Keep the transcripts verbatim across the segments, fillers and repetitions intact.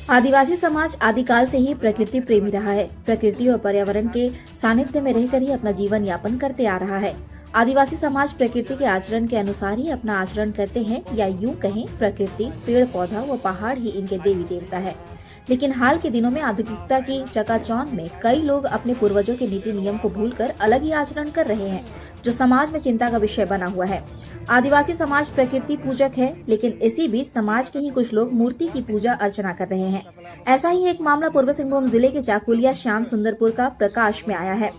आदिवासी समाज आदिकाल से ही प्रकृति प्रेमी रहा है। प्रकृति और पर्यावरण के सानिध्य में रहकर ही अपना जीवन यापन करते आ रहा है। आदिवासी समाज प्रकृति के आचरण के अनुसार ही अपना आचरण करते हैं, या यूं कहें, प्रकृति, पेड़ पौधा व पहाड़ ही इनके देवी देवता है। लेकिन हाल के दिनों में आधुनिकता की चकाचौंध में कई लोग अपने पूर्वजों के नीति नियम को भूलकर अलग ही आचरण कर रहे हैं, जो समाज में चिंता का विषय बना हुआ है। आदिवासी समाज प्रकृति पूजक है, लेकिन इसी बीच समाज के ही कुछ लोग मूर्ति की पूजा अर्चना कर रहे हैं। ऐसा ही एक मामला पूर्वी सिंहभूम जिले के चाकुलिया श्याम सुंदरपुर का प्रकाश में आया है।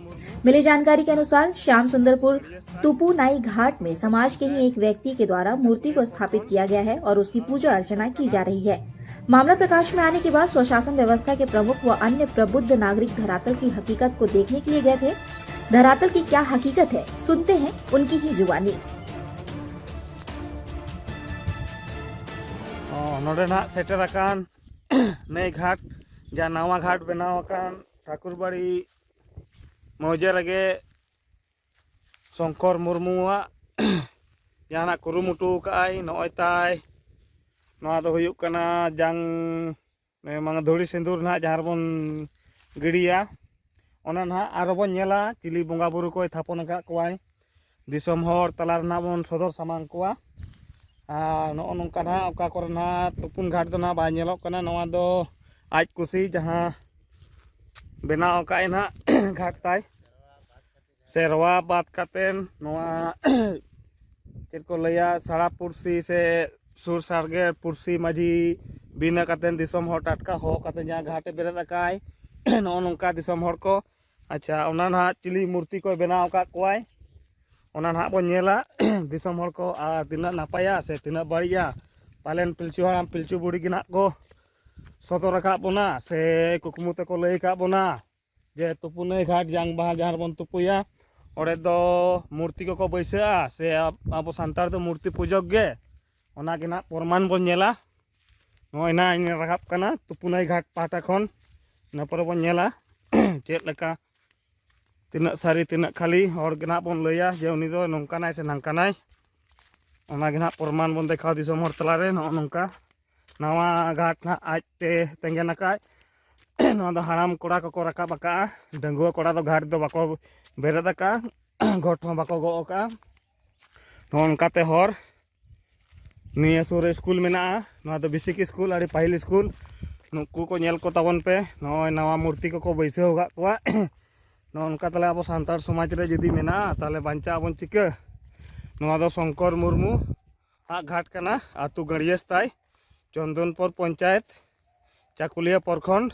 मिली जानकारी के अनुसार, श्याम सुंदरपुर तुपुनाई घाट में समाज के ही एक व्यक्ति के द्वारा मूर्ति को स्थापित किया गया है और उसकी पूजा अर्चना की जा रही है। मामला प्रकाश में आने के बाद स्वशासन व्यवस्था के प्रमुख व अन्य प्रबुद्ध नागरिक धरातल की हकीकत को देखने के लिए गए थे। धरातल की क्या हकीकत है, सुनते हैं उनकी ही जुबानी। ᱚ, ᱱᱚᱰᱮ ᱱᱟᱦᱟᱜ ᱥᱮᱴᱮᱨ ᱟᱠᱟᱱ ᱱᱟᱹᱭ ᱜᱷᱟᱴ, ᱡᱟᱦᱟᱸ ᱱᱟᱣᱟ ᱜᱷᱟᱴ ᱵᱮᱱᱟᱣ ᱟᱠᱟᱱ ᱴᱷᱟᱠᱩᱨᱵᱟᱲᱤ ᱢᱚᱣᱡᱟ ᱨᱮᱜᱮ ᱥᱚᱝᱠᱚᱨ ᱢᱩᱨᱢᱩᱣᱟᱜ ᱡᱟᱦᱟᱱᱟᱜ ᱠᱩᱨᱩᱢᱩᱴᱩ ᱟᱠᱟᱫᱼᱟᱭ᱾ ᱱᱚᱜᱼᱚᱭ ᱛᱟᱭ, ᱱᱚᱣᱟ ᱫᱚ ᱦᱩᱭᱩᱜ ᱠᱟᱱᱟ ᱡᱟᱝ, ᱮ, ᱢᱟᱱᱮ ᱫᱷᱩᱲᱤ ᱥᱤᱸᱫᱩᱨ ᱱᱟᱦᱟᱜ ᱡᱟᱦᱟᱸ ᱨᱮᱵᱚᱱ ᱜᱤᱰᱤᱭᱟ, ᱚᱱᱟ ᱱᱟᱦᱟᱜ ᱟᱨᱚ ᱵᱚᱱ ᱧᱮᱞᱟ ᱪᱤᱞᱤ ᱵᱚᱸᱜᱟ ᱵᱩᱨᱩ ᱠᱚᱭ ᱛᱷᱟᱯᱚᱱ ᱟᱠᱟᱫ ᱠᱚᱣᱟᱭ᱾ ᱫᱤᱥᱚᱢ ᱦᱚᱲ ᱛᱟᱞᱟ ᱨᱮ ᱱᱟᱦᱟᱜ ᱵᱚᱱ ᱥᱚᱫᱚᱨ ᱥᱟᱢᱟᱝ ᱠᱚᱣᱟ᱾ ᱟᱨ ᱱᱚᱜᱼᱚ ᱱᱚᱝᱠᱟ ᱱᱟᱦᱟᱜ ᱚᱠᱟ ᱠᱚᱨᱮ ᱱᱟᱦᱟᱜ ᱛᱩᱯᱩᱱ ᱜᱷᱟᱴ ᱫᱚ ᱱᱟᱦᱟᱜ ᱵᱟᱭ ᱧᱮᱞᱚᱜ ᱠᱟᱱᱟ᱾ ᱱᱚᱣᱟ ᱫᱚ ᱟᱡ ᱠᱩᱥᱤ ᱡᱟᱦᱟᱸ ᱵᱮᱱᱟᱣ ᱟᱠᱟᱫ ᱟᱭ ᱱᱟᱦᱟᱜ ᱜᱷᱟᱴ ᱛᱟᱭ᱾ ᱥᱮᱨᱣᱟ ᱵᱟᱫ ᱠᱟᱛᱮᱱ ᱱᱚᱣᱟ ᱪᱮᱫ ᱠᱚ ᱞᱟᱹᱭᱟ, ᱥᱟᱲᱟ ᱯᱩᱲᱥᱤ ᱥᱮ ᱥᱩᱨ ᱥᱟᱰᱜᱮ ᱯᱩᱲᱥᱤ ᱢᱟᱹᱡᱷᱤ ᱵᱤᱱᱟᱹ ᱠᱟᱛᱮᱱ ᱫᱤᱥᱚᱢ ᱦᱚᱲ ᱴᱟᱴᱠᱟ ᱦᱚᱦᱚ ᱠᱟᱛᱮ ᱡᱟᱦᱟᱸ ᱜᱷᱟᱴ ᱮ ᱵᱮᱨᱮᱫ ᱟᱠᱟᱫ ᱟᱭ, ᱱᱚᱜᱼᱚ ᱱᱚᱝᱠᱟ ᱫᱤᱥᱚᱢ ᱦᱚᱲ ᱠᱚ᱾ ᱟᱪᱪᱷᱟ, ᱚᱱᱟ ᱱᱟᱦᱟᱜ ᱪᱤᱞᱤ ᱢᱩᱨᱛᱤ ᱠᱚᱭ ᱵᱮᱱᱟᱣ ᱟᱠᱟᱫ ᱠᱚᱣᱟᱭ, ᱚᱱᱟ ᱱᱟᱦᱟᱜ ᱵᱚᱱ ᱧᱮᱞᱟ ᱫᱤᱥᱚᱢ ᱦᱚᱲ ᱠᱚ, ᱟᱨ ᱛᱤᱱᱟᱹᱜ ᱱᱟᱯᱟᱭᱟ ᱥᱮ ᱛᱤᱱᱟᱹᱜ ᱵᱟᱹᱲᱤᱡᱼᱟ᱾ ᱯᱟᱞᱮᱱ ᱯᱤᱞᱪᱩ ᱦᱟᱲᱟᱢ ᱯᱤᱞᱪᱩ ᱵᱩᱲᱦᱤ ᱜᱮ ᱱᱟᱦᱟᱜ ᱠᱚ ᱥᱚᱫᱚᱨ ᱟᱠᱟᱫ ᱵᱚᱱᱟ ᱥᱮ ᱠᱩᱠᱢᱩ ᱛᱮᱠᱚ ᱞᱟᱹᱭ ᱟᱠᱟᱫ ᱵᱚᱱᱟ ᱡᱮ ᱛᱩᱯᱩᱱᱟᱹᱭ ᱜᱷᱟᱴ ᱡᱟᱝ ᱵᱟᱦᱟ ᱡᱟᱦᱟᱸ ᱨᱮᱵᱚᱱ ᱛᱩᱯᱩᱭᱟ, ᱚᱸᱰᱮ ᱫᱚ ᱢᱩᱨᱛᱤ ᱠᱚᱠᱚ ᱵᱟᱹᱭᱥᱟᱹᱜᱼᱟ ᱥᱮ ᱟᱵ-, ᱟᱵᱚ ᱥᱟᱱᱛᱟᱲ ᱫᱚ ᱢᱩᱨᱛᱤ ᱯᱩᱡᱚᱠ ᱜᱮ᱾ ᱚᱱᱟ ᱜᱮ ᱱᱟᱦᱟᱜ ᱯᱨᱚᱢᱟᱱ ᱵᱚᱱ ᱧᱮᱞᱟ᱾ ᱱᱚᱜᱼᱚᱭ ᱱᱟᱦᱟᱜ ᱤᱧ ᱨᱟᱠᱟᱵ ᱠᱟᱱᱟ ᱛᱩᱯᱩᱱᱟᱹᱭ ᱜᱷᱟᱴ ᱯᱟᱦᱴᱟ ᱠᱷᱚᱱ᱾ ᱤᱱᱟᱹ ᱯᱚᱨᱮ ᱵᱚᱱ ᱧᱮᱞᱟ ᱪᱮᱫ ᱞᱮᱠᱟ, ᱛᱤᱱᱟᱹᱜ ᱥᱟᱹᱨᱤ ᱛᱤᱱᱟᱹᱜ ᱠᱷᱟᱹᱞᱤ᱾ ᱦᱚᱲ ᱜᱮ ᱱᱟᱦᱟᱜ ᱵᱚᱱ ᱞᱟᱹᱭᱟ ᱡᱮ ᱩᱱᱤ ᱫᱚ ᱱᱚᱝᱠᱟᱱᱟᱭ ᱥᱮ ᱱᱟᱝᱠᱟᱱᱟᱭ᱾ ᱚᱱᱟ ᱜᱮ ᱱᱟᱦᱟᱜ ᱯᱨᱚᱢᱟᱱ ᱵᱚᱱ ᱫᱮᱠᱷᱟᱣᱟ ᱫᱤᱥᱚᱢ ᱦᱚᱲ ᱛᱟᱞᱟᱨᱮ᱾ ᱱᱚᱜᱼᱚ ᱱᱚᱝᱠᱟ ᱱᱟᱣᱟ ᱜᱷᱟᱴ ᱱᱟᱦᱟᱜ ᱟᱡᱛᱮ ᱛᱮᱸᱜᱮᱱ ᱟᱠᱟᱫ᱾ ᱱᱚᱣᱟ ᱫᱚ ᱦᱟᱲᱟᱢ ᱠᱚᱲᱟ ᱠᱚᱠᱚ ᱨᱟᱠᱟᱵ ᱟᱠᱟᱫᱼᱟ᱾ ᱰᱟᱺᱜᱩᱣᱟᱹ ᱠᱚᱲᱟ ᱫᱚ ᱜᱷᱟᱴ ᱫᱚ ᱵᱟᱠᱚ ᱵᱮᱨᱮᱫ ᱟᱠᱟᱫᱼᱟ, ᱜᱷᱚᱴ ᱦᱚᱸ ᱵᱟᱠᱚ ᱜᱚᱜ ᱟᱠᱟᱫᱼᱟ᱾ ᱱᱚᱜᱼᱚ ᱱᱚᱝᱠᱟᱛᱮ ᱦᱚᱨ, ᱱᱤᱭᱟᱹ ᱥᱩᱨ ᱨᱮ ᱥᱠᱩᱞ ᱢᱮᱱᱟᱜᱼᱟ᱾ ᱱᱚᱣᱟ ᱫᱚ ᱵᱮᱥᱤᱠ ᱥᱠᱩᱞ, ᱟᱹᱰᱤ ᱯᱟᱹᱦᱤᱞ ᱥᱠᱩᱞ᱾ ᱱᱩᱠᱩ ᱠᱚ ᱧᱮᱞ ᱠᱚ ᱛᱟᱵᱚᱱ ᱯᱮ, ᱱᱚᱜᱼᱚᱭ ᱱᱟᱣᱟ ᱢᱩᱨᱛᱤ ᱠᱚᱠᱚ ᱵᱟᱹᱭᱥᱟᱹᱣ ᱟᱠᱟᱫ ᱠᱚᱣᱟ᱾ ᱱᱚᱜᱼᱚ ᱱᱚᱝᱠᱟ ᱛᱟᱦᱞᱮ ᱟᱵᱚ ᱥᱟᱱᱛᱟᱲ ᱥᱚᱢᱟᱡᱽ ᱨᱮ ᱡᱩᱫᱤ ᱢᱮᱱᱟᱜᱼᱟ, ᱛᱟᱦᱞᱮ ᱵᱟᱧᱪᱟᱜ ᱟᱵᱚᱱ ᱪᱤᱠᱟᱹ? ᱱᱚᱣᱟ ᱫᱚ ᱥᱚᱝᱠᱚᱨ ᱢᱩᱨᱢᱩ ᱟᱜ ᱜᱷᱟᱴ ᱠᱟᱱᱟ, ᱟᱹᱛᱩ ᱜᱟᱹᱲᱭᱟᱹᱥ ᱛᱟᱭ, ᱪᱚᱱᱫᱚᱱᱯᱩᱨ ᱯᱚᱧᱪᱟᱭᱮᱛ, ᱪᱟᱠᱩᱞᱤᱭᱟᱹ ᱯᱨᱚᱠᱷᱚᱸᱰ᱾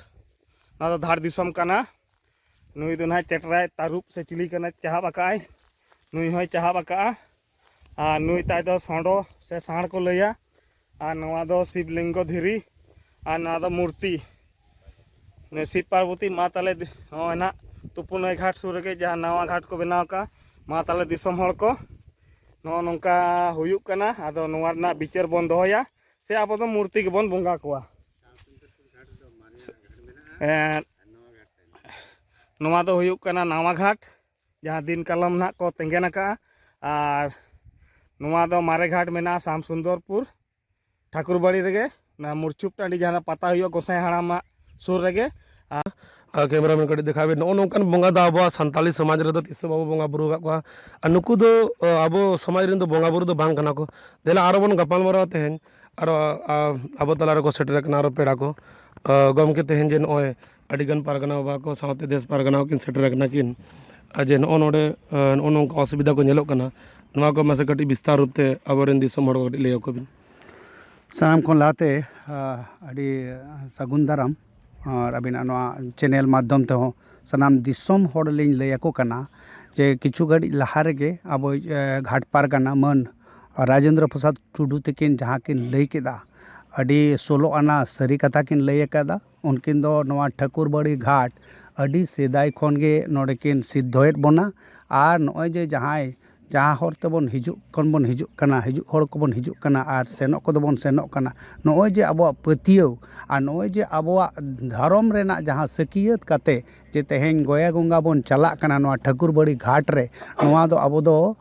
ᱱᱚᱣᱟ ᱫᱚ ᱫᱷᱟᱲ ᱫᱤᱥᱚᱢ ᱠᱟᱱᱟ᱾ ᱱᱩᱭ ᱫᱚ ᱱᱟᱦᱟᱜ ᱪᱮᱴᱨᱟᱭ ᱛᱟᱹᱨᱩᱵ ᱥᱮ ᱪᱤᱞᱤ ᱠᱟᱱᱟᱭ, ᱪᱟᱦᱟᱵ ᱟᱠᱟᱜᱼᱟᱭ᱾ ᱱᱩᱭ ᱦᱚᱸᱭ ᱪᱟᱦᱟᱵ ᱟᱠᱟᱜᱼᱟ᱾ ᱟᱨ ᱱᱩᱭ ᱛᱟᱭ ᱫᱚ ᱥᱚᱸᱰᱚ ᱥᱮ ᱥᱟᱬ ᱠᱚ ᱞᱟᱹᱭᱟ᱾ ᱟᱨ ᱱᱚᱣᱟ ᱫᱚ ᱥᱤᱵᱽ ᱞᱤᱝᱜᱚ ᱫᱷᱤᱨᱤ, ᱟᱨ ᱱᱚᱣᱟ ᱫᱚ ᱢᱩᱨᱛᱤ᱾ ᱱᱩᱭ ᱥᱤᱵᱽ ᱯᱟᱨᱵᱚᱛᱤ ᱢᱟ ᱛᱟᱞᱮ ᱫᱤ-, ᱱᱚᱜᱼᱚᱭ ᱱᱟᱦᱟᱜ ᱛᱩᱯᱩᱱᱟᱹᱭ ᱜᱷᱟᱴ ᱥᱩᱨ ᱨᱮᱜᱮ ᱡᱟᱦᱟᱸ ᱱᱟᱣᱟ ᱜᱷᱟᱴ ᱠᱚ ᱵᱮᱱᱟᱣ ᱟᱠᱟᱫ, ᱢᱟ ᱛᱟᱞᱮ ᱫᱤᱥᱚᱢ ᱦᱚᱲ ᱠᱚ, ᱱᱚᱜᱼᱚ ᱱᱚᱝᱠᱟ ᱦᱩᱭᱩᱜ ᱠᱟᱱᱟ᱾ ᱟᱫᱚ ᱱᱚᱣᱟ ᱨᱮᱱᱟᱜ ᱵᱤᱪᱟᱹᱨ ᱵᱚᱱ ᱫᱚᱦᱚᱭᱟ ᱥᱮ ᱟᱵᱚ ᱫᱚ ᱢᱩᱨᱛᱤ ᱜᱮᱵᱚᱱ ᱵᱚᱸᱜᱟ ᱠᱚᱣᱟ? ᱮᱸ, ᱱᱚᱣᱟ ᱫᱚ ᱦᱩᱭᱩᱜ ᱠᱟᱱᱟ ᱱᱟᱣᱟ ᱜᱷᱟᱴ, ᱡᱟᱦᱟᱸ ᱫᱤᱱ ᱠᱟᱞᱚᱢ ᱱᱟᱦᱟᱜ ᱠᱚ ᱛᱮᱸᱜᱮᱱ ᱟᱠᱟᱫᱼᱟ᱾ ᱟᱨ ᱱᱚᱣᱟ ᱫᱚ ᱢᱟᱨᱮ ᱜᱷᱟᱴ ᱢᱮᱱᱟᱜᱼᱟ ᱥᱟᱢ ᱥᱩᱱᱫᱚᱨᱯᱩᱨ ᱴᱷᱟᱹᱠᱩᱨᱵᱟᱲᱤ ᱨᱮᱜᱮ, ᱚᱱᱟ ᱢᱩᱨᱪᱷᱩᱯ ᱴᱟᱺᱰᱤ ᱡᱟᱦᱟᱸ ᱯᱟᱛᱟ ᱦᱩᱭᱩᱜᱼᱟ ᱜᱚᱸᱥᱟᱭ ᱦᱟᱲᱟᱢᱟᱜ ᱥᱩᱨ ᱨᱮᱜᱮ᱾ ᱟᱨ ᱠᱮᱢᱮᱨᱟᱢᱮᱱ ᱠᱟᱹᱴᱤᱡ ᱫᱮᱠᱷᱟᱣ ᱵᱤᱱ, ᱱᱚᱜᱼᱚ ᱱᱚᱝᱠᱟᱱ ᱵᱚᱸᱜᱟ ᱫᱚ ᱟᱵᱚᱣᱟᱜ ᱥᱟᱱᱛᱟᱞᱤ ᱥᱚᱢᱟᱡᱽ ᱨᱮᱫᱚ ᱛᱤᱥ ᱦᱚᱸ ᱵᱟᱵᱚ ᱵᱚᱸᱜᱟ ᱵᱩᱨᱩ ᱟᱠᱟᱫ ᱠᱚᱣᱟ᱾ ᱟᱨ ᱱᱩᱠᱩ ᱫᱚ, ᱟᱵᱚ ᱥᱚᱢᱟᱡᱽ ᱨᱮᱱ ᱫᱚ ᱵᱚᱸᱜᱟ ᱵᱩᱨᱩ ᱫᱚ ᱵᱟᱝ ᱠᱟᱱᱟ ᱠᱚ᱾ ᱫᱮᱞᱟ ᱟᱨᱚ ᱵᱚᱱ ᱜᱟᱯᱟᱞ ᱢᱟᱨᱟᱣᱟ ᱛᱮᱦᱮᱧ, ᱟᱨᱚ, ᱟᱵᱚ ᱛᱟᱞᱟ ᱨᱮᱠᱚ ᱥᱮᱴᱮᱨ ᱟᱠᱟᱱᱟ ᱟᱨᱚ ᱯᱮᱲᱟ ᱠᱚ᱾ ᱜᱚᱢᱠᱮ, ᱛᱮᱦᱮᱧ ᱡᱮ ᱱᱚᱜᱼᱚᱭ ᱟᱹᱰᱤᱜᱟᱱ ᱯᱟᱨᱜᱟᱱᱟ ᱵᱟᱵᱟ ᱠᱚ ᱥᱟᱶᱛᱮ ᱫᱮᱥ ᱯᱟᱨᱜᱟᱱᱟ ᱦᱚᱸᱠᱤᱱ ᱥᱮᱴᱮᱨ ᱟᱠᱟᱱᱟ ᱠᱤᱱ, ᱟᱨ ᱡᱮ ᱱᱚᱜᱼᱚ ᱱᱚᱰᱮ, ᱱᱚᱜᱼᱚ ᱱᱚᱝᱠᱟ ᱚᱥᱩᱵᱤᱫᱷᱟ ᱠᱚ ᱧᱮᱞᱚᱜ ᱠᱟᱱᱟ, ᱱᱚᱣᱟ ᱠᱚ ᱢᱟᱥᱮ ᱠᱟᱹᱴᱤᱡ ᱵᱤᱥᱛᱟᱨ ᱨᱩᱯ ᱛᱮ ᱟᱵᱚᱨᱮᱱ ᱫᱤᱥᱚᱢ ᱦᱚᱲ ᱠᱚ ᱠᱟᱹᱴᱤᱡ ᱞᱟᱹᱭ ᱟᱠᱚ ᱵᱤᱱ᱾ ᱥᱟᱱᱟᱢ ᱠᱷᱚᱱ ᱞᱟᱦᱟᱛᱮ, ᱟ, ᱟᱹᱰᱤ ᱥᱟᱹᱜᱩᱱ ᱫᱟᱨᱟᱢ᱾ ᱟᱨ ᱟᱹᱵᱤᱱᱟᱜ ᱱᱚᱣᱟ ᱪᱮᱱᱮᱞ ᱢᱟᱫᱽᱫᱷᱚᱢ ᱛᱮᱦᱚᱸ ᱥᱟᱱᱟᱢ ᱫᱤᱥᱚᱢ ᱦᱚᱲ ᱞᱤᱧ ᱞᱟᱹᱭ ᱟᱠᱚ ᱠᱟᱱᱟ ᱡᱮ ᱠᱤᱪᱷᱩ ᱜᱷᱟᱹᱲᱤᱡ ᱞᱟᱦᱟ ᱨᱮᱜᱮ ᱟᱵᱚ, ᱮ, ᱜᱷᱟᱴ ᱯᱟᱨᱜᱟᱱᱟ ᱢᱟᱹᱱ ᱨᱟᱡᱮᱱᱫᱨᱚ ᱯᱨᱚᱥᱟᱫᱽ ᱴᱩᱰᱩ ᱛᱟᱹᱠᱤᱱ ᱡᱟᱦᱟᱸ ᱠᱤᱱ ᱞᱟᱹᱭ ᱠᱮᱫᱟ, ᱟᱹᱰᱤ ᱥᱚᱞᱚ ᱟᱱᱟ ᱥᱟᱹᱨᱤ ᱠᱟᱛᱷᱟ ᱠᱤᱱ ᱞᱟᱹᱭ ᱟᱠᱟᱫᱟ᱾ ᱩᱱᱠᱤᱱ ᱫᱚ ᱱᱚᱣᱟ ᱴᱷᱟᱹᱠᱩᱨᱵᱟᱲᱤ ᱜᱷᱟᱴ ᱟᱹᱰᱤ ᱥᱮᱫᱟᱭ ᱠᱷᱚᱱ ᱜᱮ ᱱᱚᱰᱮ ᱠᱤᱱ ᱥᱤᱫᱽᱫᱷᱚᱭᱮᱫ ᱵᱚᱱᱟ᱾ ᱟᱨ ᱱᱚᱜᱼᱚᱭ ᱡᱮ ᱡᱟᱦᱟᱸᱭ, ᱡᱟᱦᱟᱸ ᱦᱚᱨ ᱛᱮᱵᱚᱱ ᱦᱤᱡᱩᱜ ᱠᱷᱚᱱ ᱵᱚᱱ ᱦᱤᱡᱩᱜ ᱠᱟᱱᱟ, ᱦᱤᱡᱩᱜ ᱦᱚᱲ ᱠᱚᱵᱚᱱ ᱦᱤᱡᱩᱜ ᱠᱟᱱᱟ ᱟᱨ ᱥᱮᱱᱚᱜ ᱠᱚᱫᱚ ᱵᱚᱱ ᱥᱮᱱᱚᱜ ᱠᱟᱱᱟ, ᱱᱚᱜᱼᱚᱭ ᱡᱮ ᱟᱵᱚᱣᱟᱜ ᱯᱟᱹᱛᱭᱟᱹᱣ ᱟᱨ ᱱᱚᱜᱼᱚᱭ ᱡᱮ ᱟᱵᱚᱣᱟᱜ ᱫᱷᱚᱨᱚᱢ ᱨᱮᱱᱟᱜ ᱡᱟᱦᱟᱸ ᱥᱟᱹᱠᱤᱭᱟᱹᱛ ᱠᱟᱛᱮ ᱡᱮ ᱛᱮᱦᱮᱧ ᱜᱚᱭᱟ ᱜᱚᱝᱜᱟ ᱵᱚᱱ ᱪᱟᱞᱟᱜ ᱠᱟᱱᱟ ᱱᱚᱣᱟ ᱴᱷᱟᱹᱠᱩᱨᱵᱟᱲᱤ ᱜᱷᱟᱴ ᱨᱮ, ᱱᱚᱣᱟ ᱫᱚ ᱟᱵᱚ ᱫᱚ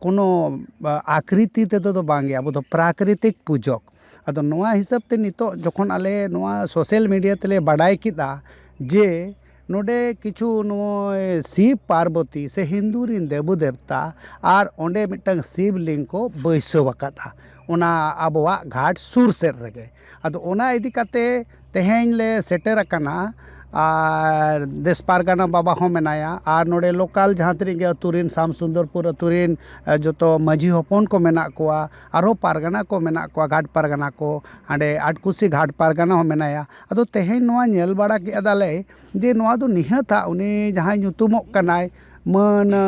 ᱠᱳᱱᱳ, ᱟ, ᱟᱠᱨᱤᱛᱤ ᱛᱮᱫᱚ ᱫᱚ ᱵᱟᱝᱜᱮ, ᱟᱵᱚ ᱫᱚ ᱯᱨᱟᱠᱨᱤᱛᱤᱠ ᱯᱩᱡᱚᱠ᱾ ᱟᱫᱚ ᱱᱚᱣᱟ ᱦᱤᱥᱟᱹᱵ ᱛᱮ ᱱᱤᱛᱚᱜ ᱡᱚᱠᱷᱚᱱ ᱟᱞᱮ ᱱᱚᱣᱟ social media ᱛᱮᱞᱮ ᱵᱟᱰᱟᱭ ᱠᱮᱫᱟ ᱡᱮ ᱱᱚᱰᱮ ᱠᱤᱪᱷᱩ ᱱᱚᱜᱼᱚᱭ ᱥᱤᱵ ᱯᱟᱨᱵᱚᱛᱤ ᱥᱮ ᱦᱤᱱᱫᱩ ᱨᱤᱱ ᱫᱮᱵᱚ ᱫᱮᱵᱛᱟ ᱟᱨ ᱚᱸᱰᱮ ᱢᱤᱫᱴᱟᱝ ᱥᱤᱵ ᱞᱤᱝᱜᱚ ᱠᱚ ᱵᱟᱹᱭᱥᱟᱹᱣ ᱟᱠᱟᱫᱼᱟ ᱚᱱᱟ ᱟᱵᱚᱣᱟᱜ ᱜᱷᱟᱴ ᱥᱩᱨ ᱥᱮᱫ ᱨᱮᱜᱮ᱾ ᱟᱫᱚ ᱚᱱᱟ ᱤᱫᱤ ᱠᱟᱛᱮ ᱛᱮᱦᱮᱧ ᱞᱮ ᱥᱮᱴᱮᱨ ᱟᱠᱟᱱᱟ᱾ ᱟᱨ ᱫᱮᱥ ᱯᱟᱨᱜᱟᱱᱟ ᱵᱟᱵᱟ ᱦᱚᱸ ᱢᱮᱱᱟᱭᱟ, ᱟᱨ ᱱᱚᱰᱮ local ᱡᱟᱦᱟᱸ ᱛᱤᱱᱟᱹᱜ ᱜᱮ ᱟᱹᱛᱩ ᱨᱤᱱ, ᱥᱟᱢ ᱥᱩᱱᱫᱚᱨᱯᱩᱨ ᱟᱹᱛᱩ ᱨᱤᱱ, ᱮ, ᱡᱚᱛᱚ ᱢᱟᱹᱡᱷᱤ ᱦᱚᱯᱚᱱ ᱠᱚ ᱢᱮᱱᱟᱜ ᱠᱚᱣᱟ, ᱟᱨᱦᱚᱸ ᱯᱟᱨᱜᱟᱱᱟ ᱠᱚ ᱢᱮᱱᱟᱜ ᱠᱚᱣᱟ, ᱜᱷᱟᱴ ᱯᱟᱨᱜᱟᱱᱟ ᱠᱚ, ᱦᱟᱸᱰᱮ ᱟᱴᱠᱩᱥᱤ ᱜᱷᱟᱴ ᱯᱟᱨᱜᱟᱱᱟ ᱦᱚᱸ ᱢᱮᱱᱟᱭᱟ᱾ ᱟᱫᱚ ᱛᱮᱦᱮᱧ ᱱᱚᱣᱟ ᱧᱮᱞ ᱵᱟᱲᱟ ᱠᱮᱫᱟ ᱞᱮ ᱡᱮ ᱱᱚᱣᱟ ᱫᱚ ᱱᱤᱦᱟᱹᱛ ᱦᱟᱸᱜ ᱩᱱᱤ ᱡᱟᱦᱟᱸᱭ ᱧᱩᱛᱩᱢᱚᱜ ᱠᱟᱱᱟᱭ ᱢᱟᱹᱱ, ᱮ,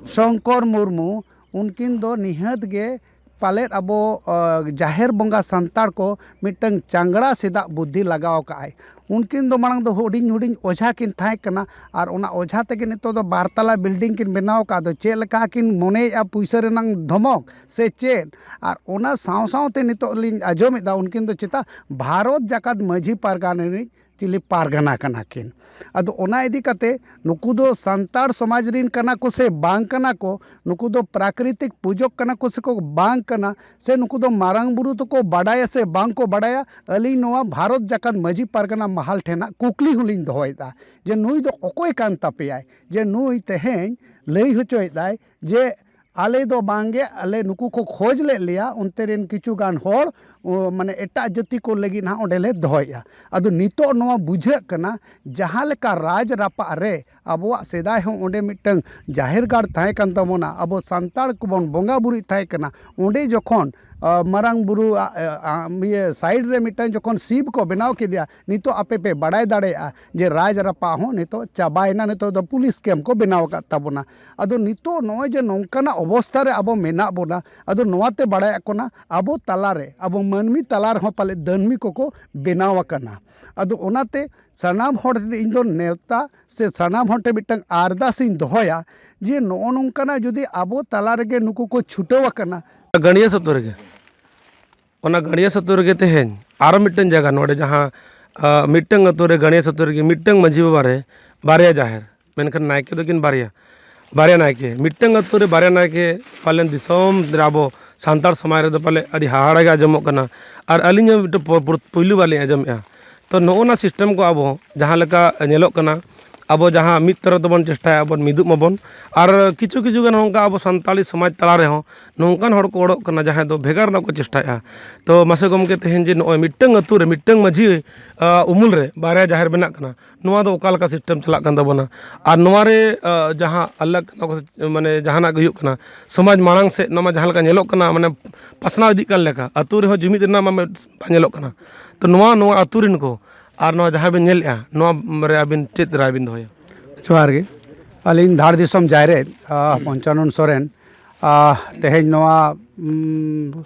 ᱥᱚᱝᱠᱚᱨ ᱢᱩᱨᱢᱩ, ᱩᱱᱠᱤᱱ ᱫᱚ ᱱᱤᱦᱟᱹᱛ ᱜᱮ ᱯᱟᱞᱮᱫ ᱟᱵᱚ, ᱟ, ᱡᱟᱦᱮᱨ ᱵᱚᱸᱜᱟ ᱥᱟᱱᱛᱟᱲ ᱠᱚ ᱢᱤᱫᱴᱟᱝ ᱪᱟᱝᱜᱽᱲᱟ ᱥᱮᱫᱟᱜ ᱵᱩᱫᱽᱫᱷᱤ ᱞᱟᱜᱟᱣ ᱟᱠᱟᱫᱼᱟᱭ᱾ ᱩᱱᱠᱤᱱ ᱫᱚ ᱢᱟᱲᱟᱝ ᱫᱚ ᱦᱩᱰᱤᱧ ᱦᱩᱰᱤᱧ ᱚᱡᱷᱟ ᱠᱤᱱ ᱛᱟᱦᱮᱸ ᱠᱟᱱᱟ, ᱟᱨ ᱚᱱᱟ ᱚᱡᱷᱟ ᱛᱮᱜᱮ ᱱᱤᱛᱚᱜ ᱫᱚ ᱵᱟᱨ ᱛᱟᱞᱟ building ᱠᱤᱱ ᱵᱮᱱᱟᱣ ᱟᱠᱟᱫ᱾ ᱟᱫᱚ ᱪᱮᱫ ᱞᱮᱠᱟ ᱠᱤᱱ ᱢᱚᱱᱮᱭᱮᱫᱼᱟ ᱯᱩᱭᱥᱟᱹ ᱨᱮᱱᱟᱝ ᱫᱷᱚᱢᱚᱠ ᱥᱮ ᱪᱮᱫ? ᱟᱨ ᱚᱱᱟ ᱥᱟᱶ ᱥᱟᱶᱛᱮ ᱱᱤᱛᱚᱜ ᱞᱤᱧ ᱟᱸᱡᱚᱢᱮᱫᱟ ᱩᱱᱠᱤᱱ ᱫᱚ ᱪᱮᱛᱟ ᱵᱷᱟᱨᱚᱛ ᱡᱟᱠᱟᱛ ᱢᱟᱹᱡᱷᱤ ᱯᱟᱨᱜᱟᱱᱟ ᱨᱤᱱᱤᱡ ᱪᱤᱞᱤ ᱯᱟᱨᱜᱟᱱᱟ ᱠᱟᱱᱟ ᱠᱤᱱ᱾ ᱟᱫᱚ ᱚᱱᱟ ᱤᱫᱤ ᱠᱟᱛᱮ ᱱᱩᱠᱩ ᱫᱚ ᱥᱟᱱᱛᱟᱲ ᱥᱚᱢᱟᱡᱽ ᱨᱤᱱ ᱠᱟᱱᱟ ᱠᱚ ᱥᱮ ᱵᱟᱝ ᱠᱟᱱᱟ ᱠᱚ, ᱱᱩᱠᱩ ᱫᱚ ᱯᱨᱟᱠᱨᱤᱛᱤᱠ ᱯᱩᱡᱚᱠ ᱠᱟᱱᱟ ᱠᱚ ᱥᱮ ᱠᱚ ᱵᱟᱝ ᱠᱟᱱᱟ, ᱥᱮ ᱱᱩᱠᱩ ᱫᱚ ᱢᱟᱨᱟᱝ ᱵᱩᱨᱩ ᱫᱚᱠᱚ ᱵᱟᱰᱟᱭᱟ ᱥᱮ ᱵᱟᱝ ᱠᱚ ᱵᱟᱰᱟᱭᱟ, ᱟᱹᱞᱤᱧ ᱱᱚᱣᱟ ᱵᱷᱟᱨᱚᱛ ᱡᱟᱠᱟᱛ ᱢᱟᱹᱡᱷᱤ ᱯᱟᱨᱜᱟᱱᱟ ᱢᱟᱦᱟᱞ ᱴᱷᱮᱱ ᱦᱟᱸᱜ ᱠᱩᱠᱞᱤ ᱦᱚᱸᱞᱤᱧ ᱫᱚᱦᱚᱭᱮᱫᱟ ᱡᱮ ᱱᱩᱭ ᱫᱚ ᱚᱠᱚᱭ ᱠᱟᱱ ᱛᱟᱯᱮᱭᱟᱭ ᱡᱮ ᱱᱩᱭ ᱛᱮᱦᱮᱧ ᱞᱟᱹᱭ ᱦᱚᱪᱚᱭᱮᱫᱟᱭ ᱡᱮ ᱟᱞᱮ ᱫᱚ ᱵᱟᱝᱜᱮ, ᱟᱞᱮ ᱱᱩᱠᱩ ᱠᱚ ᱠᱷᱚᱡᱽ ᱞᱮᱫ ᱞᱮᱭᱟ, ᱚᱱᱛᱮ ᱨᱮᱱ ᱠᱤᱪᱷᱩ ᱜᱟᱱ ᱦᱚᱲ, ᱚ, ᱢᱟᱱᱮ ᱮᱴᱟᱜ ᱡᱟᱹᱛᱤ ᱠᱚ ᱞᱟᱹᱜᱤᱫ ᱱᱟᱦᱟᱜ ᱚᱸᱰᱮ ᱞᱮ ᱫᱚᱦᱚᱭᱮᱫᱼᱟ᱾ ᱟᱫᱚ ᱱᱤᱛᱚᱜ ᱱᱚᱣᱟ ᱵᱩᱡᱷᱟᱹᱜ ᱠᱟᱱᱟ, ᱡᱟᱦᱟᱸ ᱞᱮᱠᱟ ᱨᱟᱡᱽ ᱨᱟᱯᱟᱜ ᱨᱮ ᱟᱵᱚᱣᱟᱜ ᱥᱮᱫᱟᱭ ᱦᱚᱸ ᱚᱸᱰᱮ ᱢᱤᱫᱴᱟᱝ ᱡᱟᱦᱮᱨ ᱜᱟᱲ ᱛᱟᱦᱮᱸ ᱠᱟᱱ ᱛᱟᱵᱚᱱᱟ, ᱟᱵᱚ ᱥᱟᱱᱛᱟᱲ ᱠᱚᱵᱚᱱ ᱵᱚᱸᱜᱟ ᱵᱩᱨᱩᱭᱮᱫ ᱛᱟᱦᱮᱸ ᱠᱟᱱᱟ, ᱚᱸᱰᱮ ᱡᱚᱠᱷᱚᱱ, ᱟ, ᱢᱟᱨᱟᱝ ᱵᱩᱨᱩ, ᱟ, ᱟ, ᱤᱭᱟᱹ side ᱨᱮ ᱢᱤᱫᱴᱟᱝ ᱡᱚᱠᱷᱚᱱ ᱥᱤᱵ ᱠᱚ ᱵᱮᱱᱟᱣ ᱠᱮᱫᱮᱭᱟ, ᱱᱤᱛᱚᱜ ᱟᱯᱮ ᱯᱮ ᱵᱟᱲᱟᱭ ᱫᱟᱲᱮᱭᱟᱜᱼᱟ ᱡᱮ ᱨᱟᱡᱽ ᱨᱟᱯᱟᱜ ᱦᱚᱸ ᱱᱤᱛᱚᱜ ᱪᱟᱵᱟᱭᱮᱱᱟ, ᱱᱤᱛᱚᱜ ᱫᱚ police camp ᱠᱚ ᱵᱮᱱᱟᱣ ᱟᱠᱟᱫ ᱛᱟᱵᱚᱱᱟ᱾ ᱟᱫᱚ ᱱᱤᱛᱚᱜ ᱱᱚᱜᱼᱚᱭ ᱡᱮ ᱱᱚᱝᱠᱟᱱᱟᱜ ᱚᱵᱚᱥᱛᱷᱟ ᱨᱮ ᱟᱵᱚ ᱢᱮᱱᱟᱜ ᱵᱚᱱᱟ, ᱟᱫᱚ ᱱᱚᱣᱟᱛᱮ ᱵᱟᱲᱟᱭᱚᱜ ᱠᱟᱱᱟ ᱟᱵᱚ ᱛᱟᱞᱟᱨᱮ, ᱟᱵᱚ ᱢᱟᱹᱱᱢᱤ ᱛᱟᱞᱟ ᱨᱮᱦᱚᱸ ᱯᱟᱞᱮ ᱫᱟᱹᱱᱢᱤ ᱠᱚᱠᱚ ᱵᱮᱱᱟᱣ ᱟᱠᱟᱱᱟ᱾ ᱟᱫᱚ ᱚᱱᱟᱛᱮ ᱥᱟᱱᱟᱢ ᱦᱚᱲ ᱴᱷᱮᱱ ᱤᱧ ᱫᱚ ᱱᱮᱣᱛᱟ ᱥᱮ ᱥᱟᱱᱟᱢ ᱦᱚᱲ ᱴᱷᱮᱱ ᱢᱤᱫᱴᱟᱝ ᱟᱨᱫᱟᱥ ᱤᱧ ᱫᱚᱦᱚᱭᱟ ᱡᱮ ᱱᱚᱜᱼᱚ ᱱᱚᱝᱠᱟᱱᱟᱜ ᱡᱩᱫᱤ ᱟᱵᱚ ᱛᱟᱞᱟ ᱨᱮᱜᱮ ᱱᱩᱠᱩ ᱠᱚ ᱪᱷᱩᱴᱟᱹᱣ ᱟᱠᱟᱱᱟ᱾ ᱜᱟᱹᱲᱭᱟᱹ ᱥᱟᱹᱛᱩ ᱨᱮᱜᱮ, ᱚᱱᱟ ᱜᱟᱹᱲᱭᱟᱹ ᱥᱟᱹᱛᱩ ᱨᱮᱜᱮ ᱛᱮᱦᱮᱧ ᱟᱨᱚ ᱢᱤᱫᱴᱟᱝ ᱡᱟᱭᱜᱟ, ᱱᱚᱰᱮ ᱡᱟᱦᱟᱸ, ᱟ, ᱢᱤᱫᱴᱟᱝ ᱟᱹᱛᱩ ᱨᱮ ᱜᱟᱹᱲᱭᱟᱹ ᱥᱟᱹᱛᱩ ᱨᱮᱜᱮ ᱢᱤᱫᱴᱟᱝ ᱢᱟᱹᱡᱷᱤ ᱵᱟᱵᱟ ᱨᱮ ᱵᱟᱨᱭᱟ ᱡᱟᱦᱮᱨ, ᱢᱮᱱᱠᱷᱟᱱ ᱱᱟᱭᱠᱮ ᱫᱚᱠᱤᱱ ᱵᱟᱨᱭᱟ, ᱵᱟᱨᱭᱟ ᱱᱟᱭᱠᱮ, ᱢᱤᱫᱴᱟᱝ ᱟᱹᱛᱩ ᱨᱮ ᱵᱟᱨᱭᱟ ᱱᱟᱭᱠᱮ᱾ ᱯᱟᱞᱮᱱ ᱫᱤᱥᱚᱢ ᱨᱮ ᱟᱵᱚ ᱥᱟᱱᱛᱟᱲ ᱥᱚᱢᱟᱡᱽ ᱨᱮᱫᱚ ᱯᱟᱞᱮ ᱟᱹᱰᱤ ᱦᱟᱦᱟᱲᱟ ᱜᱮ ᱟᱸᱡᱚᱢᱚᱜ ᱠᱟᱱᱟ᱾ ᱟᱨ ᱟᱹᱞᱤᱧ ᱦᱚᱸ ᱢᱤᱫᱴᱮᱱ ᱯᱚ-, ᱯᱚ-, ᱯᱩᱭᱞᱩ ᱵᱟᱨ ᱞᱤᱧ ᱟᱸᱡᱚᱢᱮᱫᱼᱟ᱾ ᱛᱚ, ᱱᱚᱜᱼᱚ ᱱᱟ system ᱠᱚ ᱟᱵᱚ ᱡᱟᱦᱟᱸ ᱞᱮᱠᱟ ᱧᱮᱞᱚᱜ ᱠᱟᱱᱟ, ᱟᱵᱚ ᱡᱟᱦᱟᱸ ᱢᱤᱫ ᱛᱚᱨᱚᱯ ᱫᱚᱵᱚᱱ ᱪᱮᱥᱴᱟᱭᱟ ᱵᱚᱱ ᱢᱤᱫᱚᱜ ᱢᱟᱵᱚᱱ, ᱟᱨ ᱠᱤᱪᱷᱩ ᱠᱤᱪᱷᱩ ᱜᱟᱱ ᱱᱚᱝᱠᱟ ᱟᱵᱚ ᱥᱟᱱᱛᱟᱲᱤ ᱥᱚᱢᱟᱡᱽ ᱛᱟᱞᱟ ᱨᱮᱦᱚᱸ ᱱᱚᱝᱠᱟᱱ ᱦᱚᱲ ᱠᱚ ᱚᱰᱚᱠ ᱠᱟᱱᱟ ᱡᱟᱦᱟᱸᱭ ᱫᱚ ᱵᱷᱮᱜᱟᱨ ᱨᱮᱱᱟᱜ ᱠᱚ ᱪᱮᱥᱴᱟᱭᱮᱫᱼᱟ᱾ ᱛᱚ, ᱢᱟᱥᱮ ᱜᱚᱢᱠᱮ, ᱛᱮᱦᱮᱧ ᱡᱮ ᱱᱚᱜᱼᱚᱭ ᱢᱤᱫᱴᱟᱝ ᱟᱹᱛᱩ ᱨᱮ ᱢᱤᱫᱴᱟᱝ ᱢᱟᱹᱡᱷᱤ, ᱟ, ᱩᱢᱩᱞ ᱨᱮ ᱵᱟᱨᱭᱟ ᱡᱟᱦᱮᱨ ᱵᱮᱱᱟᱜ ᱠᱟᱱᱟ, ᱱᱚᱣᱟ ᱫᱚ ᱚᱠᱟ ᱞᱮᱠᱟ system ᱪᱟᱞᱟᱜ ᱠᱟᱱ ᱛᱟᱵᱚᱱᱟ? ᱟᱨ ᱱᱚᱣᱟ ᱨᱮ, ᱟ, ᱡᱟᱦᱟᱸ ᱟᱞᱟᱜᱽ ᱠᱟᱱᱟ ᱠᱚ ᱥᱮ, ᱢᱟᱱᱮ ᱡᱟᱦᱟᱱᱟᱜ ᱜᱮ ᱦᱩᱭᱩᱜ ᱠᱟᱱᱟ, ᱥᱚᱢᱟᱡᱽ ᱢᱟᱲᱟᱝ ᱥᱮᱫ ᱱᱚᱣᱟ ᱢᱟ ᱡᱟᱦᱟᱸ ᱞᱮᱠᱟ ᱧᱮᱞᱚᱜ ᱠᱟᱱᱟ, ᱢᱟᱱᱮ ᱯᱟᱥᱱᱟᱣ ᱤᱫᱤᱜ ᱠᱟᱱ ᱞᱮᱠᱟ, ᱟᱹᱛᱩ ᱨᱮᱦᱚᱸ ᱡᱩᱢᱤᱫ ᱨᱮᱱᱟᱜ ᱢᱟ ᱢᱮ-, ᱵᱟᱝ ᱧᱮᱞᱚᱜ ᱠᱟᱱᱟ᱾ ᱛᱚ, ᱱᱚᱣᱟ, ᱱᱚᱣᱟ ᱟᱹᱛᱩ ᱨᱮᱱ ᱠᱚ ᱟᱨ ᱱᱚᱣᱟ ᱡᱟᱦᱟᱸ ᱵᱮᱱ ᱧᱮᱞᱮᱫᱼᱟ, ᱱᱚᱣᱟ ᱨᱮ ᱟᱹᱵᱤᱱ ᱪᱮᱫ ᱨᱟᱭ ᱵᱤᱱ ᱫᱚᱦᱚᱭᱟ? ᱡᱚᱦᱟᱨ ᱜᱮ᱾ ᱟᱹᱞᱤᱧ ᱫᱷᱟᱲ ᱫᱤᱥᱚᱢ ᱡᱟᱭᱨᱮᱫ, ᱟ, ᱯᱚᱧᱪᱟᱱᱚᱱ ᱥᱚᱨᱮᱱ, ᱟ, ᱛᱮᱦᱮᱧ ᱱᱚᱣᱟ, ᱩᱢ,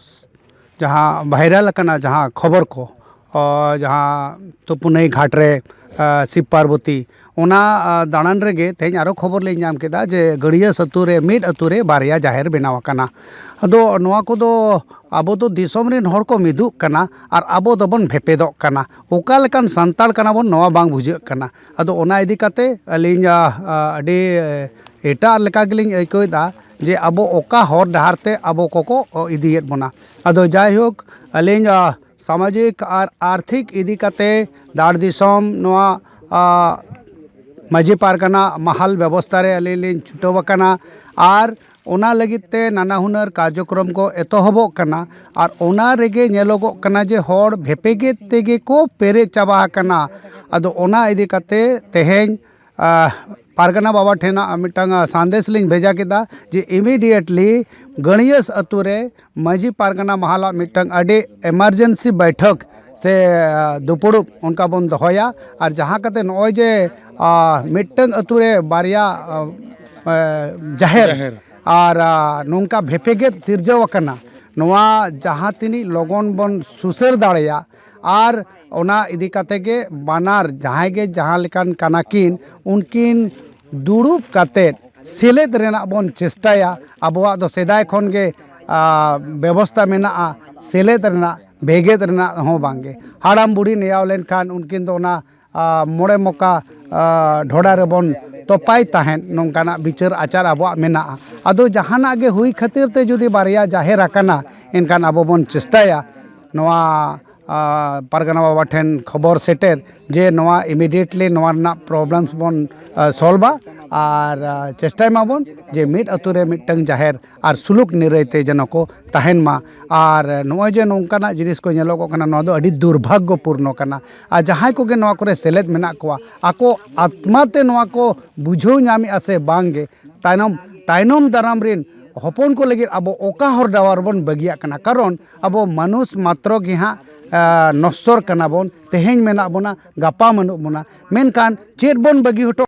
ᱡᱟᱦᱟᱸ viral ᱟᱠᱟᱱᱟ ᱡᱟᱦᱟᱸ ᱠᱷᱚᱵᱚᱨ ᱠᱚ, ᱟ, ᱡᱟᱦᱟᱸ ᱛᱩᱯᱩᱱᱟᱹᱭ ᱜᱷᱟᱴ ᱨᱮ, ᱟ, ᱥᱤᱵ ᱯᱟᱨᱵᱚᱛᱤ, ᱚᱱᱟ, ᱟ, ᱫᱟᱬᱟᱱ ᱨᱮᱜᱮ ᱛᱮᱦᱮᱧ ᱟᱨᱚ ᱠᱷᱚᱵᱚᱨ ᱞᱤᱧ ᱧᱟᱢ ᱠᱮᱫᱟ ᱡᱮ ᱜᱟᱹᱲᱭᱟᱹᱥ ᱟᱹᱛᱩ ᱨᱮ ᱢᱤᱫ ᱟᱹᱛᱩ ᱨᱮ ᱵᱟᱨᱭᱟ ᱡᱟᱦᱮᱨ ᱵᱮᱱᱟᱣ ᱟᱠᱟᱱᱟ᱾ ᱟᱫᱚ ᱱᱚᱣᱟ ᱠᱚᱫᱚ ᱟᱵᱚ ᱫᱚ ᱫᱤᱥᱚᱢ ᱨᱮᱱ ᱦᱚᱲ ᱠᱚ ᱢᱤᱫᱚᱜ ᱠᱟᱱᱟ ᱟᱨ ᱟᱵᱚ ᱫᱚᱵᱚᱱ ᱵᱷᱮᱯᱮᱫᱚᱜ ᱠᱟᱱᱟ᱾ ᱚᱠᱟ ᱞᱮᱠᱟᱱ ᱥᱟᱱᱛᱟᱲ ᱠᱟᱱᱟ ᱵᱚᱱ, ᱱᱚᱣᱟ ᱵᱟᱝ ᱵᱩᱡᱷᱟᱹᱜ ᱠᱟᱱᱟ᱾ ᱟᱫᱚ ᱚᱱᱟ ᱤᱫᱤ ᱠᱟᱛᱮ ᱟᱹᱞᱤᱧ, ᱟ, ᱟ, ᱟᱹᱰᱤ, ᱮ, ᱮᱴᱟᱜ ᱞᱮᱠᱟ ᱜᱮᱞᱤᱧ ᱟᱹᱭᱠᱟᱹᱣᱮᱫᱟ ᱡᱮ ᱟᱵᱚ ᱚᱠᱟ ᱦᱚᱨ ᱰᱟᱦᱟᱨ ᱛᱮ ᱟᱵᱚ ᱠᱚᱠᱚ, ᱚ, ᱤᱫᱤᱭᱮᱫ ᱵᱚᱱᱟ᱾ ᱟᱫᱚ ᱡᱟᱭᱦᱳᱠ, ᱟᱹᱞᱤᱧ, ᱟ, ᱥᱟᱢᱟᱡᱤᱠ ᱟᱨ ᱟᱨᱛᱷᱤᱠ ᱤᱫᱤ ᱠᱟᱛᱮ ᱫᱟᱲ ᱫᱤᱥᱚᱢ ᱱᱚᱣᱟ, ᱟ, ᱢᱟᱹᱡᱷᱤ ᱯᱟᱨᱜᱟᱱᱟ ᱢᱟᱦᱟᱞ ᱵᱮᱵᱚᱥᱛᱷᱟ ᱨᱮ ᱟᱹᱞᱤᱧ ᱞᱤᱧ ᱪᱷᱩᱴᱟᱹᱣ ᱟᱠᱟᱱᱟ᱾ ᱟᱨ ᱚᱱᱟ ᱞᱟᱹᱜᱤᱫ ᱛᱮ ᱱᱟᱱᱟ ᱦᱩᱱᱟᱹᱨ ᱠᱟᱨᱡᱚᱠᱨᱚᱢ ᱠᱚ ᱮᱛᱚᱦᱚᱵᱚᱜ ᱠᱟᱱᱟ᱾ ᱟᱨ ᱚᱱᱟ ᱨᱮᱜᱮ ᱧᱮᱞᱚᱜᱚᱜ ᱠᱟᱱᱟ ᱡᱮ ᱦᱚᱲ ᱵᱷᱮᱯᱮᱜᱮᱫ ᱛᱮᱜᱮ ᱠᱚ ᱯᱮᱨᱮᱡ ᱪᱟᱵᱟ ᱟᱠᱟᱱᱟ᱾ ᱟᱫᱚ ᱚᱱᱟ ᱤᱫᱤ ᱠᱟᱛᱮ ᱛᱮᱦᱮᱧ, ᱟ, ᱯᱟᱨᱜᱟᱱᱟ ᱵᱟᱵᱟ ᱴᱷᱮᱱᱟᱜ ᱢᱤᱫᱴᱟᱝ, ᱟ, ᱥᱟᱸᱫᱮᱥ ᱞᱤᱧ ᱵᱷᱮᱡᱟ ᱠᱮᱫᱟ ᱡᱮ immediately ᱜᱟᱹᱲᱭᱟᱹᱥ ᱟᱹᱛᱩ ᱨᱮ ᱢᱟᱹᱡᱷᱤ ᱯᱟᱨᱜᱟᱱᱟ ᱢᱟᱦᱟᱞᱟᱜ ᱢᱤᱫᱴᱟᱝ ᱟᱹᱰᱤ emergency ᱵᱟᱹᱭᱴᱷᱟᱹᱠ ᱥᱮ, ᱟ, ᱫᱩᱯᱩᱲᱩᱵ ᱚᱱᱠᱟ ᱵᱚᱱ ᱫᱚᱦᱚᱭᱟ᱾ ᱟᱨ ᱡᱟᱦᱟᱸ ᱠᱟᱛᱮ ᱱᱚᱜᱼᱚᱭ ᱡᱮ, ᱟ, ᱢᱤᱫᱴᱟᱝ ᱟᱹᱛᱩ ᱨᱮ ᱵᱟᱨᱭᱟ, ᱟ, ᱟ, ᱡᱟᱦᱮᱨ ᱡᱟᱦᱮᱨ᱾ ᱟᱨ, ᱟ, ᱱᱚᱝᱠᱟ ᱵᱷᱮᱯᱮᱜᱮᱫ ᱥᱤᱨᱡᱟᱹᱣ ᱟᱠᱟᱱᱟ, ᱱᱚᱣᱟ ᱡᱟᱦᱟᱸ ᱛᱤᱱᱟᱹᱜ ᱞᱚᱜᱚᱱ ᱵᱚᱱ ᱥᱩᱥᱟᱹᱨ ᱫᱟᱲᱮᱭᱟᱜ, ᱟᱨ ᱚᱱᱟ ᱤᱫᱤ ᱠᱟᱛᱮ ᱜᱮ ᱵᱟᱱᱟᱨ ᱡᱟᱦᱟᱸᱭ ᱜᱮ ᱡᱟᱦᱟᱸ ᱞᱮᱠᱟᱱ ᱠᱟᱱᱟ ᱠᱤᱱ, ᱩᱱᱠᱤᱱ ᱫᱩᱲᱩᱵ ᱠᱟᱛᱮ ᱥᱮᱞᱮᱫ ᱨᱮᱱᱟᱜ ᱵᱚᱱ ᱪᱮᱥᱴᱟᱭᱟ᱾ ᱟᱵᱚᱣᱟᱜ ᱫᱚ ᱥᱮᱫᱟᱭ ᱠᱷᱚᱱ ᱜᱮ, ᱟ, ᱵᱮᱵᱚᱥᱛᱟ ᱢᱮᱱᱟᱜᱼᱟ ᱥᱮᱞᱮᱫ ᱨᱮᱱᱟᱜ, ᱵᱷᱮᱜᱮᱫ ᱨᱮᱱᱟᱜ ᱦᱚᱸ ᱵᱟᱝ ᱜᱮ᱾ ᱦᱟᱲᱟᱢ ᱵᱩᱲᱦᱤ ᱱᱮᱭᱟᱣ ᱞᱮᱱᱠᱷᱟᱱ ᱩᱱᱠᱤᱱ ᱫᱚ ᱚᱱᱟ, ᱟ, ᱢᱚᱬᱮ ᱢᱚᱠᱟ, ᱟ, ᱰᱷᱚᱰᱟ ᱨᱮᱵᱚᱱ ᱛᱚᱯᱟᱭ ᱛᱟᱦᱮᱸᱫ, ᱱᱚᱝᱠᱟᱱᱟᱜ ᱵᱤᱪᱟᱹᱨ ᱟᱪᱟᱨ ᱟᱵᱚᱣᱟᱜ ᱢᱮᱱᱟᱜᱼᱟ᱾ ᱟᱫᱚ ᱡᱟᱦᱟᱱᱟᱜ ᱜᱮ ᱦᱩᱭ ᱠᱷᱟᱹᱛᱤᱨ ᱛᱮ ᱡᱩᱫᱤ ᱵᱟᱨᱭᱟ ᱡᱟᱦᱮᱨ ᱟᱠᱟᱱᱟ, ᱮᱱᱠᱷᱟᱱ ᱟᱵᱚ ᱵᱚᱱ ᱪᱮᱥᱴᱟᱭᱟ ᱱᱚᱣᱟ, ᱟ, ᱯᱟᱨᱜᱟᱱᱟ ᱵᱟᱵᱟ ᱴᱷᱮᱱ ᱠᱷᱚᱵᱚᱨ ᱥᱮᱴᱮᱨ ᱡᱮ ᱱᱚᱣᱟ immediately ᱱᱚᱣᱟ ᱨᱮᱱᱟᱜ problems ᱵᱚᱱ, ᱟ, solve ᱟ ᱟᱨ, ᱟ, ᱪᱮᱥᱴᱟᱭ ᱢᱟᱵᱚᱱ ᱡᱮ ᱢᱤᱫ ᱟᱹᱛᱩ ᱨᱮ ᱢᱤᱫᱴᱟᱝ ᱡᱟᱦᱮᱨ ᱟᱨ ᱥᱩᱞᱩᱠ ᱱᱤᱨᱟᱹᱭ ᱛᱮ ᱡᱮᱱᱚ ᱠᱚ ᱛᱟᱦᱮᱱ ᱢᱟ᱾ ᱟᱨ ᱱᱚᱜᱼᱚᱭ ᱡᱮ ᱱᱚᱝᱠᱟᱱᱟᱜ ᱡᱤᱱᱤᱥ ᱠᱚ ᱧᱮᱞᱚᱜᱚᱜ ᱠᱟᱱᱟ, ᱱᱚᱣᱟ ᱫᱚ ᱟᱹᱰᱤ ᱫᱩᱨᱵᱷᱟᱜᱽᱜᱚᱯᱩᱨᱱᱚ ᱠᱟᱱᱟ᱾ ᱟᱨ ᱡᱟᱦᱟᱸᱭ ᱠᱚᱜᱮ ᱱᱚᱣᱟ ᱠᱚᱨᱮ ᱥᱮᱞᱮᱫ ᱢᱮᱱᱟᱜ ᱠᱚᱣᱟ, ᱟᱠᱚ ᱟᱛᱢᱟ ᱛᱮ ᱱᱚᱣᱟ ᱠᱚ ᱵᱩᱡᱷᱟᱹᱣ ᱧᱟᱢᱮᱜᱼᱟ ᱥᱮ ᱵᱟᱝ ᱜᱮ, ᱛᱟᱭᱱᱚᱢ, ᱛᱟᱭᱱᱚᱢ ᱫᱟᱨᱟᱢ ᱨᱤᱱ ᱦᱚᱯᱚᱱ ᱠᱚ ᱞᱟᱹᱜᱤᱫ ᱟᱵᱚ ᱚᱠᱟ ᱦᱚᱨ ᱰᱟᱦᱟᱨ ᱵᱚᱱ ᱵᱟᱹᱜᱤᱭᱟᱜ ᱠᱟᱱᱟ? ᱠᱟᱨᱚᱱ ᱟᱵᱚ ᱢᱟᱱᱩᱥ ᱢᱟᱛᱨᱚ ᱜᱮ ᱦᱟᱸᱜ, ᱟ, ᱱᱚᱥᱥᱚᱨ ᱠᱟᱱᱟ ᱵᱚᱱ, ᱛᱮᱦᱮᱧ ᱢᱮᱱᱟᱜ ᱵᱚᱱᱟ, ᱜᱟᱯᱟ ᱵᱟᱹᱱᱩᱜ ᱵᱚᱱᱟ, ᱢᱮᱱᱠᱷᱟᱱ ᱪᱮᱫ ᱵᱚᱱ ᱵᱟᱹᱜᱤ ᱦᱚᱴᱚ